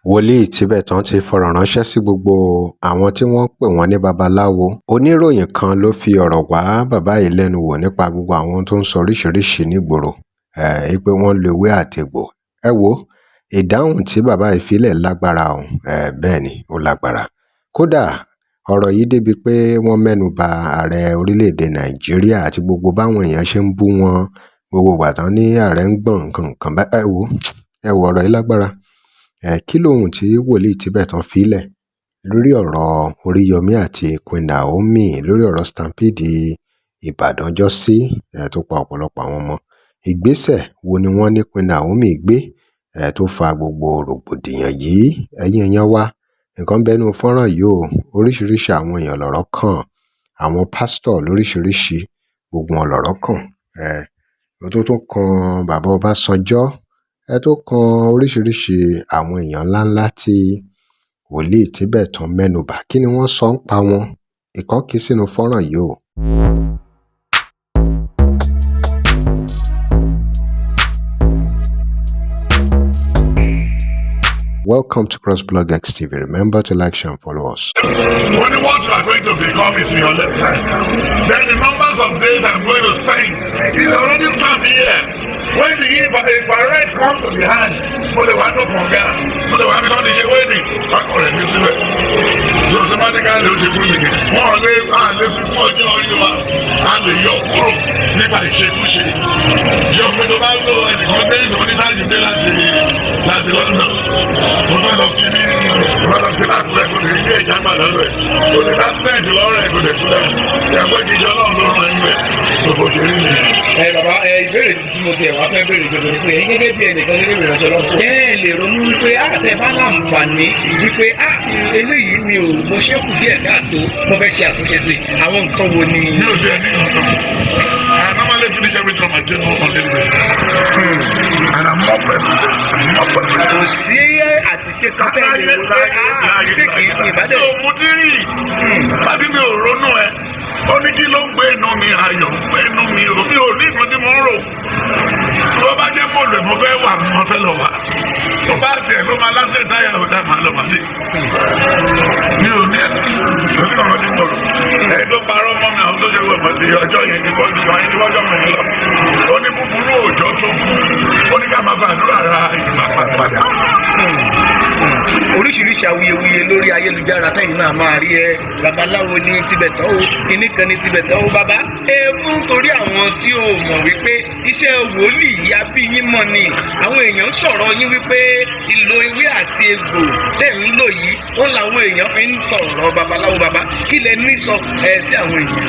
Wòlíì Tíbẹ̀tán ti fọ̀rọ̀ ránṣẹ́ sí gbogbo àwọn tí wọ́n ń pè wọ́n ní babaláwo. Oníròyìn kan ló fi ọ̀rọ̀ wá bàbá yìí lẹ́nu wò nípa gbogbo àwọn tó ń sọ oríṣiríṣiì nígboro, pé wọ́n ń lo ewé àtegbò. Ẹ wo ìdáhùn tí bàbá yìí fi lẹ̀ lágbára o, bẹ́ẹ̀ ni, ó lágbára. Kódà ọ̀rọ̀ yìí débi pé wọ́n mẹ́nu ba ààrẹ orílẹ̀-èdè Nàìjíríà àti gbogbo báwọn èèyàn ṣe ń bú wọn, gbogbo ìgbà tán ní ààrẹ ń gbọ̀n nǹkan nǹkan bá. Ẹ wo, ẹ wo ọ̀rọ̀ yìí lágbára. Kí lohun tí wòlíì Tíbẹ̀tán fi lẹ̀ lórí ọ̀rọ̀ Oríyọmí àti Queen Naomi, lórí ọ̀rọ̀ stampede Ìbàdàn ọjọ́sí, tó pa ọ̀pọ̀lọpọ̀ àwọn ọmọ? Ìgbésẹ̀ wo ni wọ́n ní Queen Naomi gbé, tó fa gbogbo rògbòdìyàn yìí? Ẹ̀yin èèyàn wa, nǹkan bẹ́nu fọ́nrán yìí o. Oríṣiríṣi àwọn èèyàn lọ̀rọ̀ kàn, àwọn pásítọ̀ lóríṣiríṣi, gbogbo wọn lọ̀rọ̀ kàn. Tó tún kan bàbá Ọbásanjọ́, tó kan oríṣiríṣi àwọn èèyàn ńláńlá tí wòlíì Tíbẹ̀tán mẹ́nu bà. Kí ni wọ́n sọ ń pa wọn? Ìkan kí sínú fọ́nrán yìí o. Welcome to CrossBlog X TV. Remember to like, share, and follow us. Only what you are going to become is in your left hand. Then the numbers of days I'm going to spend is already stamped here. When the infrared come to the hand, mo lè wá tó kànga, mo lè wá bí wọ́n ti ṣe wedding, bákan rẹ̀ ní síbẹ̀. So automatically ó ti kú nìyẹn. Wọ́n lè á lè fi kún ọjọ́ orí wa, a lè yọ kúrò nípa ìṣekúṣe. Ṣé o pé tó bá lò ẹnìkan dé ìlú ní láti dé láti London? Mo fẹ́ lọ kí ní mo fẹ́ lọ kí lákùrẹ́, kò lè rí ìjà gbà lọ́rọ̀ ẹ̀. Kò lè accident lọ́rọ̀ ẹ̀, kò lè kú dànù. Ìyàgbọ́ kìí ṣe Ọlọ́run ló ràn ẹ́ mẹ́. So bó ṣe rí nìyẹn. Ẹ bàbá, ẹ ìbéèrè tí mo tiẹ̀ wá fẹ́ béèrè gbogbo ni pé ẹ̀yin gẹ́gẹ́ bí ẹnìkan, gẹ́gẹ́ bí ìránṣẹ́ Ọlọ́run, ẹ lè ronú wípé àtẹ bá láǹfààní wípé á eléyìí mi ò mo ṣẹ́kù díẹ̀ káàtó, mo fẹ́ ṣe àtúnṣe sí i, àwọn nǹkan wo ni? Mi ò tiẹ̀ ní nǹkan. I normally finish everything on my table on daily basis. And I'm not perfect. I'm not perfect. Kò sí àṣìṣe kan tẹ́ ẹ lè rò pé ah, mistake yìí ni ìbádẹ́. Mi ò mutí rí. Tàbí mi ò ronú ẹ. Ó ní kí ló ń gbé inú mi, ayọ̀ ń gbé inú mi ò, mi ò ní nǹkan tí mo ń rò. Tó bá jẹ́ mọ̀lẹ́ mo fẹ́ wà, mo fẹ́ lọ wà. Tó bá tẹ̀ ló máa lásẹ̀ táyà ò dá màá lọ màá dé. Mi ò ní ẹni lórí ọ̀rọ̀ tí mo rò. Ẹni tó parọ́ mọ́ mi, àwọn tó ṣe wẹ̀ mọ́ ti ọjọ́ yẹn ti bọ́ ti wáyé ti wọ́jọ́ mi lọ. Ó ní búburú òòjọ́ tó fún. Ó ní ká máa fàdúrà ra ìgbà padà. Oríṣiríṣi awuyewuye lórí ayélujára tẹ́yìn náà máa rí, ẹ babaláwo ní Tíbẹ̀tán o, kinní kan ní Tíbẹ̀tán o. Bàbá, ẹ fún torí àwọn tí ò mọ̀ wípé iṣẹ́ wòlíì yìí abíyín mọ̀ ni, àwọn èèyàn ń sọ̀rọ̀ yín wípé ìlò ewé àti egbò tẹ̀ ń lò yìí ó làwọn èèyàn fi ń sọ̀rọ̀ babaláwo. Bàbá, kí lẹ ní sọ ẹ sí àwọn èèyàn?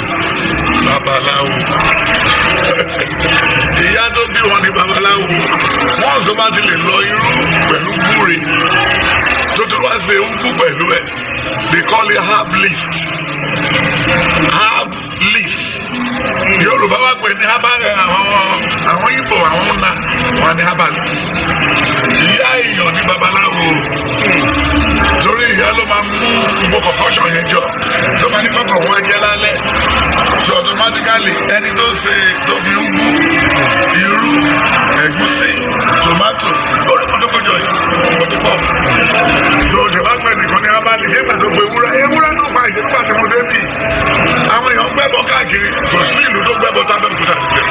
Babaláwo, ìyá tó bí wọn ní babaláwo. Wọn tó bá ti lè lọ irú pẹ̀lú gbúre, tó tún wá ṣe ugu pẹ̀lú ẹ̀, they call it herbalist. Herbalist, Yorùbá wá pè ní herbal, àwọn Ìgbò, àwọn ńlá wọn ní herbalist. Ìyá èèyàn ní babaláwo, torí ìyá ló máa mú gbogbo concoction yẹn jọ, ló máa ní kọ́kọ́ wọn jẹ́ lálẹ́. So automatically, ẹni tó ṣe tó fi ugu, irú, ẹ̀gúsí, tomato lórí kótókójọ yìí, ó ti pọ̀. So òjò bá pẹ̀ nìkan ní abali ṣé ìgbà tó gbé ewúrẹ́, ewúrẹ́ náà pa ìṣẹ́. Nígbà tí mo dé bì, àwọn èèyàn gbẹ́bọ káàkiri. Kò sí ìlú tó gbẹ́bọ tábẹ́òkúta ti jẹ.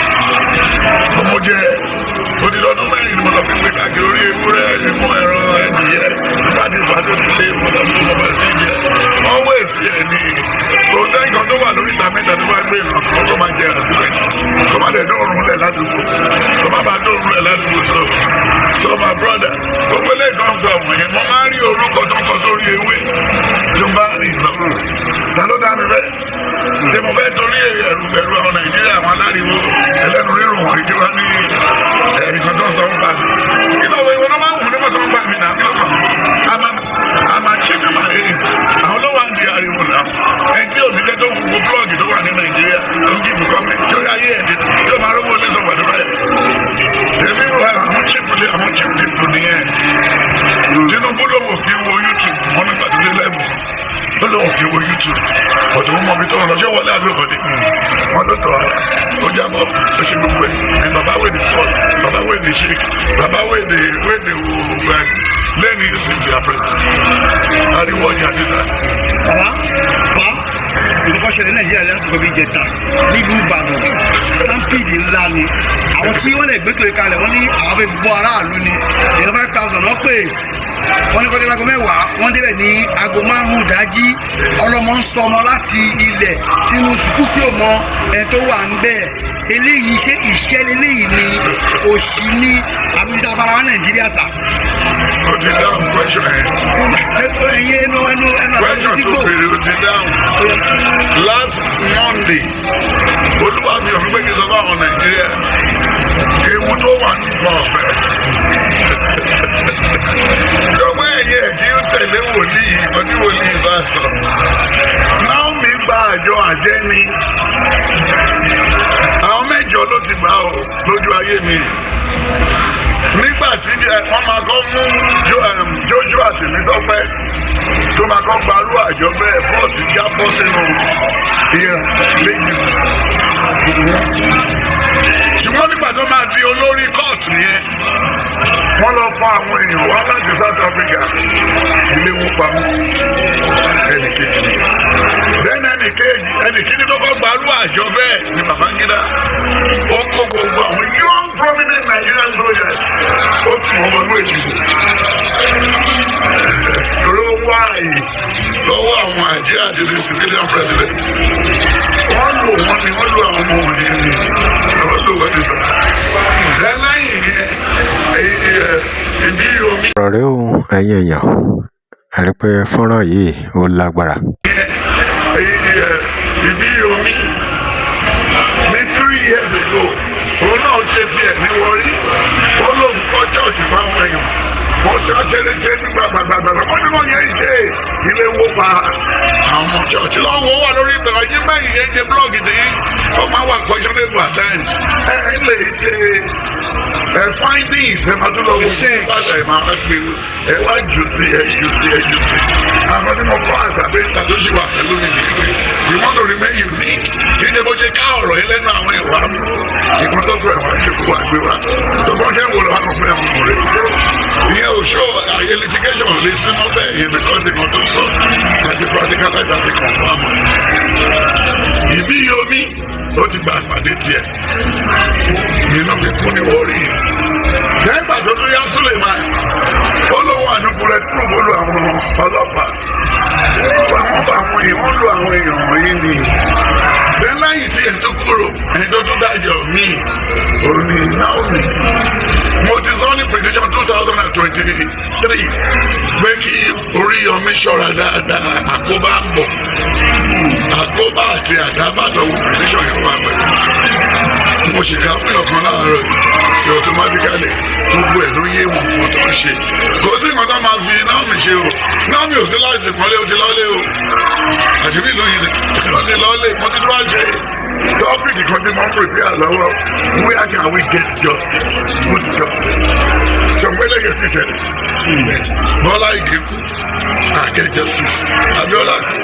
Mo jẹ odidi ọdún 4 ni mo lọ fi gbé káàkiri orí ewúrẹ́, imú ẹran, ẹdìyẹ. Nígbà tí ìfà tó ti lé, mo lọ fi mo bẹ̀rẹ̀ sí jẹ always ẹ̀ ní kò sẹ́yìn kan tó wà lórí ìta mẹ́ta tó bá gbé ìrànkan tó máa jẹ àtúbẹ̀, tó má dẹ̀ dóorùn lẹ̀ ládùúgbò, tó má bàa dóorùn lẹ̀ ládùúgbò. So my brother, gbogbo eléyìí tó ń sọ wọ̀nyẹn, mo máa ń rí orúkọ tó ń kọ sórí ewé tó bá rìn lọ. Ta ló dá mi bẹ́ẹ̀? Ṣé mo fẹ́ torí ẹ̀rù ẹ̀rù àwọn Nàìjíríà, àwọn aláriwo ẹlẹ́nu rírùn wọ̀nyí, kí wọ́n ní nǹkan tó ń sọ ń pa mi? Kí ló wọ ìwọ náà máa ń wù ní wọ́n sọ ń pa mi náà? Kí ló kàn? I'm achieving my aim. Àwọn ló wà ń di ariwo náà. Ẹni tí ò ní jẹ́ tó ń wo blog tó wà ní Nàìjíríà ló ń give comment sórí ayé ẹ̀ tí ó máa rówó ilé sọ gbàdúrà yẹn. Èmi wà àwọn chief people nìyẹn. Tinubu ló wò kí wo YouTube wọn nígbà tó dé level, ó lóun kì í wo YouTube, ọ̀dọ̀ wọn mọ̀ bí tó ń lọ. Ṣé wọlé àbí òkòdé wọn ló tọ̀ ara ó jábọ̀, ó ṣe gbogbo ẹ̀. Ẹ̀ bàbá wey dey fall, bàbá wey dey shake, bàbá wey dey wo ẹ̀. Lẹ́ni ìsìnkú president, ariwo ọjà ní sá. Bàbá bá nǹkan ṣẹlẹ̀ ní Nàìjíríà lásìkò bíi jẹta nílùú Ìbàdàn, stampede ńlá ni. Àwọn tí wọ́n lè gbẹ́tò ìkalẹ̀, wọ́n ní àwọn fẹ́ fi bọ́ aráàlú ni. Èèyàn 5,000 wọ́n pè, wọ́n ní kọ́dé láago 10, wọ́n débẹ̀ ní aago 5 ìdájí. Ọlọ́mọ ń sọ ọmọ láti ilẹ̀ sínú sùkúù tí ò mọ ẹni tó wà ń bẹ̀. Eléyìí, ṣé ìṣẹ́ eléyìí ni, òṣì ni, àbí ìta abara wa Nàìjíríà sà? O ti dáhùn question yẹn. Ẹyin ẹnu ẹnu ẹnu Question àtàwọn tí tó gbò. béèrè, o ti dáhùn. Last Monday, Olúwa fi hàn mí pé kí n sọ fún àwọn Nàìjíríà, ewu tó wà nǹkan ọ̀fẹ́ lọ́gbọ́n ẹ̀yẹ kí ó tẹ̀lé wòlíì, ọdí wòlíì bá sọ. Naomi gba àjọ àjẹ́ ni. Àwọn mẹ́jọ ló ti gbà ó lójú ayé mi. Nígbà tí wọ́n máa kọ́ mú Joshua Tèmítọ́pẹ́ tó máa kọ́ gbarú àjọ bẹ́ẹ̀, bọ́ọ̀sì já bọ́ sínú ìhà méjì gbogbo wọn. Ṣùgbọ́n nígbà tó máa di olórí kóòtù yẹn, wọ́n lọ fa àwọn èèyàn wá láti South Africa, ilé wọn pamọ́. Ẹnì kejì ni bẹ́ẹ̀ni, ẹnì kejì, ẹnì kíní tó kọ́ gbarú àjọ bẹ́ẹ̀ ni Babangida. Ó kó gbogbo àwọn young prominent Nigerian soldiers, ó tù wọ́n wọnú èjìgbò torí ó wá àyè lọ́wọ́ àwọn àjẹ́ àti the civilian president. Wọ́n lò wọ́n ni, wọ́n lò àwọn ọmọ wọ̀nyí ni, wọ́n lò wọ́n ní sà. Ẹ lẹ́yìn yẹn, ìbí omi Ọ̀rọ̀ rẹ o, ẹ̀yin èèyàn, ẹ rí i pé fọ́nrán yìí ó lágbára. Ìbí omi ní 3 years ago, òun náà ṣe tiẹ̀ ní Warri. Ó lóun kọ́ church fáwọn èèyàn, wọ́n ṣe ṣeréṣe nígbà gbàgbàgbà. Wọ́n ní wọ́n yẹn ṣe ilé wo pa àwọn ọmọ church lọ́wọ́ wà lórí ìbẹ̀rẹ̀ yín báyìí. Yẹn jẹ́ blog tí ó máa wà questionable at times. Ẹ ẹ lè ṣe ẹ findings, ẹ máa tún lọ wọ bàtà, ẹ máa wá gbé, ẹ wá jù sí, ẹ jù sí, ẹ jù sí. Àwọn tí mo kọ́ àṣà pé ìgbà tó ṣì wà pẹ̀lú mi nìyí pé you want to remain unique. Kì í ṣe bó ṣe ká ọ̀rọ̀ yẹn lẹ́nu àwọn ìwà ìkan tó sọ, ẹ̀wọ̀n àjẹkù wà gbé wa so bọ́n ṣe ń wò lọ́wọ́ àwọn ọmọ rẹ̀. So ìyẹn ò ṣó àyè litigation ò lè sí mọ́ bẹ́ẹ̀ yẹn, because ìkan tó sọ àti practicalize àti confirm. Ìbí yomi ó ti gba àpàdé tiẹ̀, ìyẹn náà fi kún ní Warri yẹn. Lẹ́gbàá tó tó yá, Suleiman ó lóun àdúgbò rẹ̀ proof, ó lo àwọn ọlọ́pàá, àwọn èèyàn, wọ́n lo àwọn èèyàn wọ̀nyí ni. Bẹ́ẹ̀ lẹ́yìn tí ẹ̀ tó kúrò, ẹni tó tún dájọ́ míì òun ni Naomi. Mo ti sọ ní prediction 2023 pé kí Oríyọmí ṣọ́ra dáadáa, àkóbá ń bọ̀, àkóbá àti àdábà lọ́wọ́. Prediction yẹn wà pẹ̀lú mo sì ká fún ọ̀kan láàárọ̀ yìí sí. Automatically, gbogbo ẹ̀ ló yé wọn nǹkan tó ń ṣe. Kò sí nǹkan tó máa fi Naomi ṣe o. Naomi ò sí láìsí pọ́nlé, ó ti lọ́lé o. Àṣírí ìlú yìí ni ó ti lọ́lé. Mo ti dúró ṣe topic kan tí mo ń prepare lọ́wọ́: where can we get justice, good justice? Ṣọ̀pẹ́ lẹ́yìn tí ṣẹlẹ̀, Bọ́lá Ìgè kú, I get justice. Abiola kú,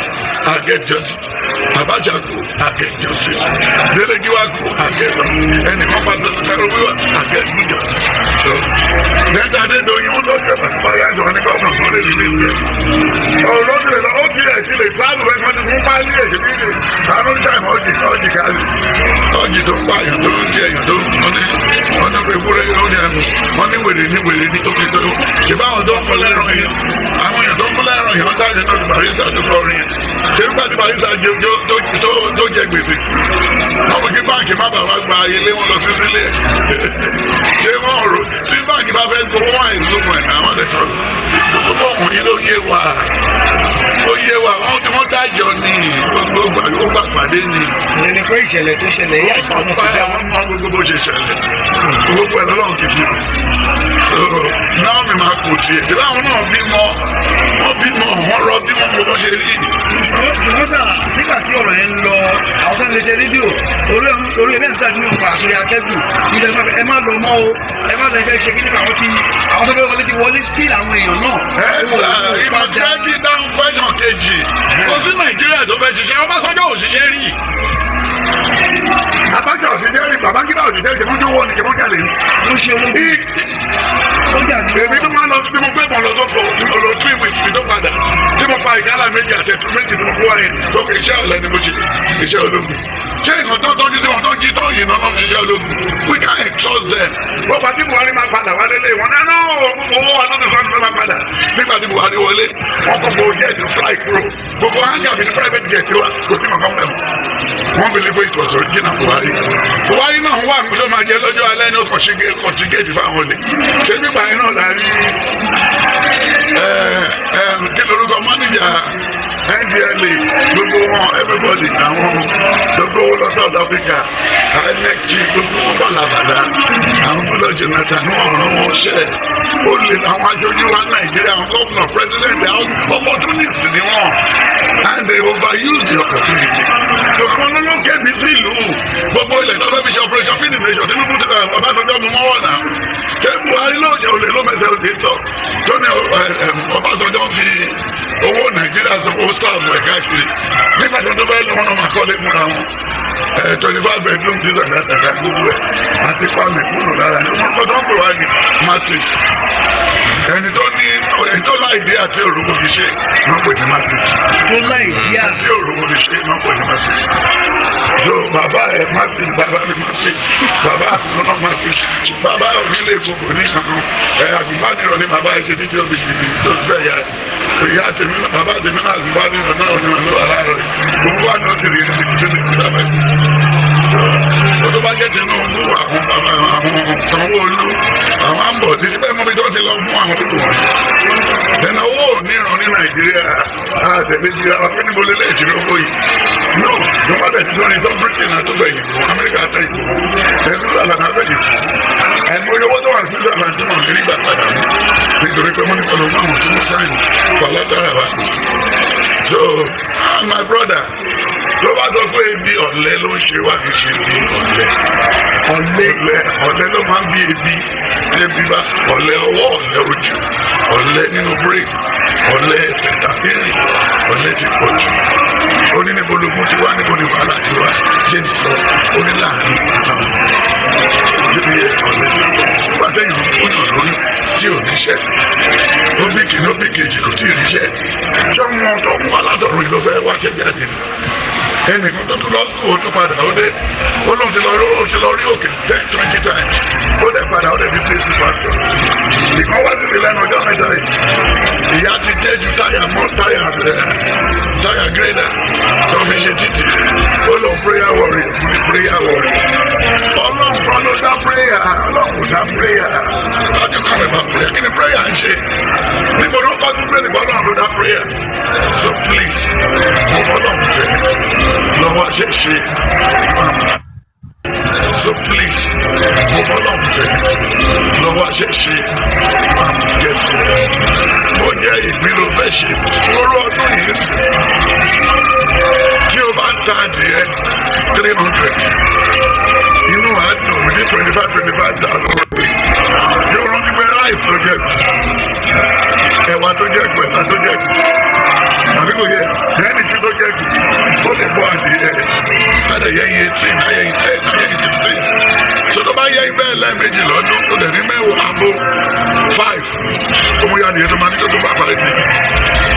I get justice. Abacha kú, I get justice. Dele Giwa kú, I get some. Ẹnìkan pàṣẹ sẹ́rọ̀ wíwá, I get good justice. So lẹ́tà Adédoyin, wọ́n tọ́jú ẹ̀ pàṣẹ báyà sọ̀rọ̀ ní gómìnà kan lè release ẹ̀. Ọ̀rọ̀ ti lè lọ, ó ti ẹ̀ ti lè travel ẹ̀, wọ́n ti fún páálí ẹ̀ kìíní ní àwọn time ọjì ọjì kárí ọjì tó ń pààyàn, tó ń jẹ èèyàn, tó ń wọ́n ní wọ́n ní ewúrẹ́, ó ní ẹnu wọ́n ní wèrè ní wèrè ní tó fi tó ṣe báwọn tó ń fún lẹ́ràn yẹn, àwọn èèyàn tó ń fún lẹ́ràn yẹn, wọ́n dájọ́ náà ní Barrister tó kọrin yẹn. Ṣé nígbà tí Barrister tó jẹ gbèsè, wọ́n mú kí báǹkì má bàa wá gba ilé wọn lọ sí sílé. Ṣé wọ́n rò tí báǹkì bá fẹ́ gbowó wọn àìsùn ẹ̀ náà, wọ́n lè sọ̀rọ̀. Gbogbo wọ̀nyí ló yé wa, ó yé wa. Wọ́n dájọ́ ní gbogbo ó gbà pàdé ní. Ìyẹn ni pé ìṣẹ̀lẹ̀ tó ṣẹlẹ̀ yìí, àjọ náà fi dá Wọ́n mọ gbogbo bó ṣe ṣẹlẹ̀, gbogbo ẹ̀ lọ́lọ́run ti fi hàn. So náà mi máa kò tiẹ̀ ṣe báwọn náà bímọ, wọ́n bímọ, wọ́n rọ bí wọ́n mọ bó ṣe rí. Ṣùgbọ́n sà, nígbà tí ọ̀rọ̀ yẹn ń lọ, àwọn tó ń lè ṣe rédíò orí ẹbí àti àdúgbò padà sórí atẹ́gùn níbẹ̀, ẹ má lọ mọ́ o, ẹ má lọ, ẹ fẹ́ ṣe kí nípa àwọn tí àwọn tó fẹ́ wọlé ti wọlé, still àwọn èèyàn náà. Ẹ sà, ìmọ̀ jẹ́ dáhùn question kejì. Kò sí Nàìjíríà tó fẹ́ ṣiṣẹ́. Ọbásanjọ́ ò ṣiṣẹ́ rí. Abacha òṣìṣẹ́ rí, Babangida òṣìṣẹ́ rí, ṣèmọ́jú owó ni ṣèmọ́jú àlè ní. Ló ṣe ológun sójà ní. Èmi tó máa lọ sí, mo gbé ìbọn lọ sóko tí mo lọ 3 weeks kí tó padà, tí mo pa ìgálà méjì àtẹ̀tù méjì tí mo kó wáyé lókè. Iṣẹ́ ọ̀lẹ ni mo ṣe, iṣẹ́ ológun. Ṣé nǹkan tó tọ́jú sí wọn tó jí tó yìí náà ṣiṣẹ́ ológun? We can't trust them. Wọ́n pa tí Buhari máa padà wálé lé wọn náà náà, gbogbo owó wa tó ti sọ́ọ́ máa padà. Nígbà tí Buhari wọlé, wọ́n kọ́ gbogbo jet fly kúrò, gbogbo hangar bíi private jet wa, kò sí nǹkan mẹ́mọ́. Wọ́n believe it was original Buhari. Buhari náà wà tó máa jẹ lọ́jọ́ alẹ́ ní ọkọ̀ ṣe gate fáwọn olè. Ṣé nígbà yẹn náà la rí kí lorúkọ manager NDLEA, gbogbo wọn, everybody, àwọn gbogbo lọ South Africa, INEC, gbogbo wọn bàlàbàlà, àwọn gbọdọ̀ Jonathan ní ọ̀rọ̀ wọn ṣẹ ó lè àwọn aṣojú wa Nàìjíríà, àwọn gómìnà, president, àwọn opportunists ni wọn, and they overuse the opportunity. So àwọn olóńgbò bí sí ìlú, gbogbo ilẹ̀ tó fẹ́ fi ṣe Operation Feed the Nation, Tinubu ti Ọbásanjọ́ mú mọ́wọ́ náà. Ṣé Buhari ló jẹ́ olè ló mẹsẹ̀ òde tọ̀ tó ní Ọbásanjọ́ fi owó Nàìjíríà sanwó staff ẹ̀ káàkiri? Nígbà tó tó fẹ́ lọ́wọ́ náà, máa kọ́lé fúnra wọn, 25 bedroom, this and that and that, gbogbo ẹ̀ àti pa mẹ̀kúnnù lára ní orúkọ tó ń pè wá ní masses. Ẹni tó ní, ẹni tó láì dé àti òrùkọ fi ṣe máa ń pè ní masses. Tó láì díà. Àti òrùkọ fi ṣe máa ń pè ní masses. So bàbá ẹ masses, bàbá mi masses, bàbá àfúnná masses, bàbá onílé gbogbo ní kankan ẹ àgùnbánirọ̀ ní bàbá ẹ ṣe títí ó fi ṣe tó fẹ́ yà ìyá tèmi náà, bàbá tèmi náà, àgùnbánirọ̀ náà ní wọn ló wà láàárọ̀ yìí. Gbogbo wa ní ó ti rí ní ti ní ìlú lábẹ́. So tó bá jẹ́ Tinubu, àwọn bàbá, àwọn Sanwó-Olú, àwọn àǹbọ̀ títí bẹ́ẹ̀ mọ́bí tó ti lọ mú àwọn pípọ̀ wọ̀nyí. Ẹnà owó ò ní ìran ní Nàìjíríà àtẹ̀lé ju ara pé níbo lélẹ̀ ìṣirò owó yìí no ló má bẹ̀ tó ní tó Britain àtúfẹ̀ yìí, Amẹ́ríkà àtẹ̀ yìí, ẹ̀ Switzerland àfẹ̀ yìí. Ẹ̀mọye owó tó wà ní Switzerland tó wà ní rí gbà padà mọ́, nítorí pé wọ́n ní pẹ̀lú àwọn tó ń sign collateral wa kò sí. So my brother, ló bá sọ pé ibi ọ̀lẹ ló ń ṣe wá, kì í ṣe ibi ọ̀lẹ. Ọ̀lẹ, ọ̀lẹ ló máa ń bí ebi. Tí ebi bá ọ̀lẹ ọwọ́, ọ̀lẹ ojú, ọ̀lẹ nínú brain, ọ̀lẹ ẹsẹ̀ tàfírì, ọ̀lẹ ti pọ̀ jù. Ó ní níbo lógún ti wá, níbo ni wàhálà ti wá? James sọ, ó ní láàrin títí ọ̀lẹ ti pọ̀ jù. Nígbà tẹ́yìn fún yàn lóyún tí ò níṣẹ́, ó bí kìíní, ó bí kejì, kò tí ì ríṣẹ́. Ṣé wọn tó ń wá látọ̀run yìí ló fẹ́ wáṣẹ́ jáde ni? Ẹnìkan tó tún lọ school, ó tún padà, ó dé, ó lóun ti lọ rí, ó ti lọ rí òkè 10, 20 times, ó dẹ̀ padà, ó dẹ̀ fi ṣe sí pastor. Ìkan wá síbi lẹ́nu ọjọ́ mẹ́ta yìí, ìyá ti jẹ́ ju táyà mọ́ táyà ẹ̀ táyà gírẹ́dà tó fi ṣe títì. Ó lóun prayer warrior ní prayer warrior. Ọlọ́run kan ló dá prayer? Ọlọ́run kò dá prayer. How do you come about prayer? Kí ni prayer ń ṣe? Níbo ló ń kọ́ sí prayer? Ọlọ́run ló dá prayer? So please, mo fọlọ́run bẹ̀, lọ́wọ́ ṣe ṣe. So please, mo fọlọ́run bẹ̀, lọ́wọ́ ṣe ṣe gẹ̀ẹ́sì. Mo jẹ́ ìpín ló fẹ́ ṣe lórí ọdún yìí sí. Tí o bá ń ta adìyẹ 300, inú wa dùn with this 25, 25,000 rupees. Yóò rántí pé rice tó jẹ kù, ẹ̀wà tó jẹ kù, ẹ̀wà tó jẹ kù, àbí kò yẹ lẹ́yìn tí tó jẹ kù, ó lè bọ́ adìyẹ adìyẹ yẹn 18, ayẹyẹ 10, ayẹyẹ 15. So tó bá yẹ bẹ́ẹ̀ lẹ́ẹ̀mejì lọ́dún, tó dẹ̀ ní mẹ́wàá abo five, ó mú yá adìyẹ tó máa ní tó tó bá parí ní.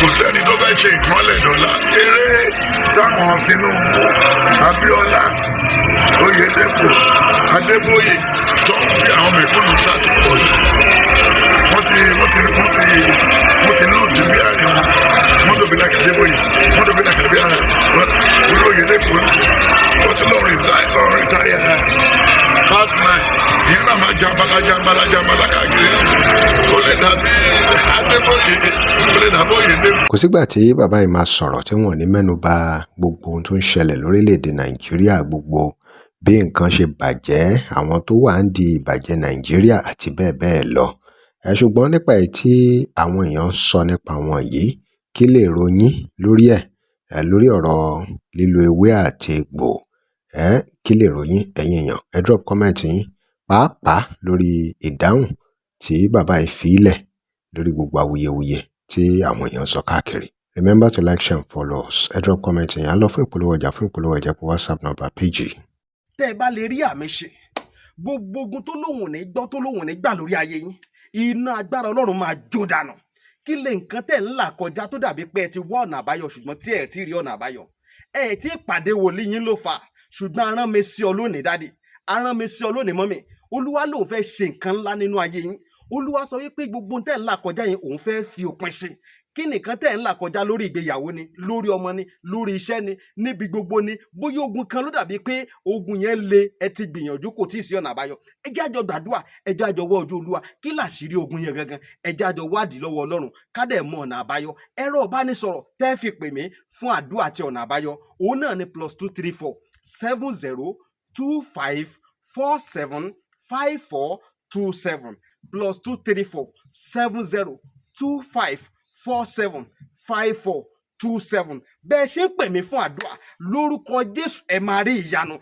Kò sẹ́ni tó fẹ́ ṣe nǹkan lẹ̀ dọ́là eré táwọn Tinubu, Abíọ́lá, Oyèdèpọ̀, Adébóyè tó ń fi àwọn mẹ̀kúnnù sátìpọ̀ jù. Wọ́n ti lose bí àárín wọn. Wọ́n tó bí like Adébóyè, wọ́n tó bí like Abíọ́lá, wọ́n Oyèdèpọ̀ ń sè, wọ́n ti lọ resign, lọ retire part nine. Ìyẹn náà máa jambala jambala jambala káàkiri ń sìn. Kò lè dàbí Adébóyè, kò lè dàbí Oyèdèpọ̀. Kò sígbà tí bàbá yìí máa sọ̀rọ̀ tí wọ́n ní mẹ́nu bà gbogbo ohun tó ń ṣẹlẹ̀ lórílẹ̀‐èdè Nàìjíríà, gbogbo bí nǹkan ṣe bàjẹ́, àwọn tó wà ń di ìbàjẹ́ Nàìjíríà àti bẹ́ẹ̀ bẹ́ẹ̀ lọ. Ẹ ṣùgbọ́n nípa èyí tí àwọn èèyàn ń sọ nípa wọn yìí, kí lè ròyìn lórí ẹ̀, ẹ lórí ọ̀rọ̀ lílo ewé àti egbò? Ẹ kí lè ròyìn, ẹ̀yin èèyàn? Ẹ drop comment yín, pàápàá lórí ìdáhùn tí bàbá yìí fi lẹ̀ lórí gbogbo awuyewuye tí àwọn èèyàn ń sọ káàkiri. Remember to like, share and follow us. Ẹ drop comment yín. À ń lọ fún ìpolówó ọjà. Fún ìpolówó ọjà, pé WhatsApp number page yìí. Tẹ́ ẹ bá lè rí àmì ṣe, gbogbo ogun tó lóhùn ò ní gbọ́, tó lóhùn ò ní gbà lórí ayé yín, iná agbára Ọlọ́run máa jó dànù. Kí lè nǹkan tẹ̀ ń là kọjá tó dàbí pé ẹ ti wá ọ̀nà àbáyọ, ṣùgbọ́n tí ẹ ti rí ọ̀nà àbáyọ? Ẹ ti pàdé wòlíì yín ló fà á, ṣùgbọ́n arán mi sí ọ lónìí, daddy, arán mi sí ọ lónìí, mummy. Olúwa lòun fẹ́ ṣe nǹkan ńlá nínú ayé yín. Olúwa sọ wípé gbogbo tẹ̀ ń là kọjá yẹn, òun fẹ́ fi òpin sí. Kí nìkan tẹ̀ ń là kọjá? Lórí ìgbéyàwó ni, lórí ọmọ ni, lórí iṣẹ́ ni, níbi gbogbo ni. Bóyá ogun kan ló dàbí pé ogun yẹn le, ẹ ti gbìyànjú, kò tí ì sí ọ̀nà àbáyọ. Ẹ jẹ́ àjọ gbàdúrà, ẹ jẹ́ àjọ wọ́ ojú Olúwa. Kí làṣírí ogun yẹn gangan? Ẹ jẹ́ àjọ wádìí lọ́wọ́ Ọlọ́run, ká dẹ̀ mọ ọ̀nà àbáyọ. Ẹ̀rọ ìbánisọ̀rọ̀ tẹ́ fi pè mí fún àdúrà àti ọ̀nà àbáyọ, òun náà ni +234 70 25 47 54 27, +234 70 25 47 54 27. Bẹ́ẹ̀ ṣe ń pè mí fún àdúrà, lórúkọ Jésù, ẹ máa rí ìyanu.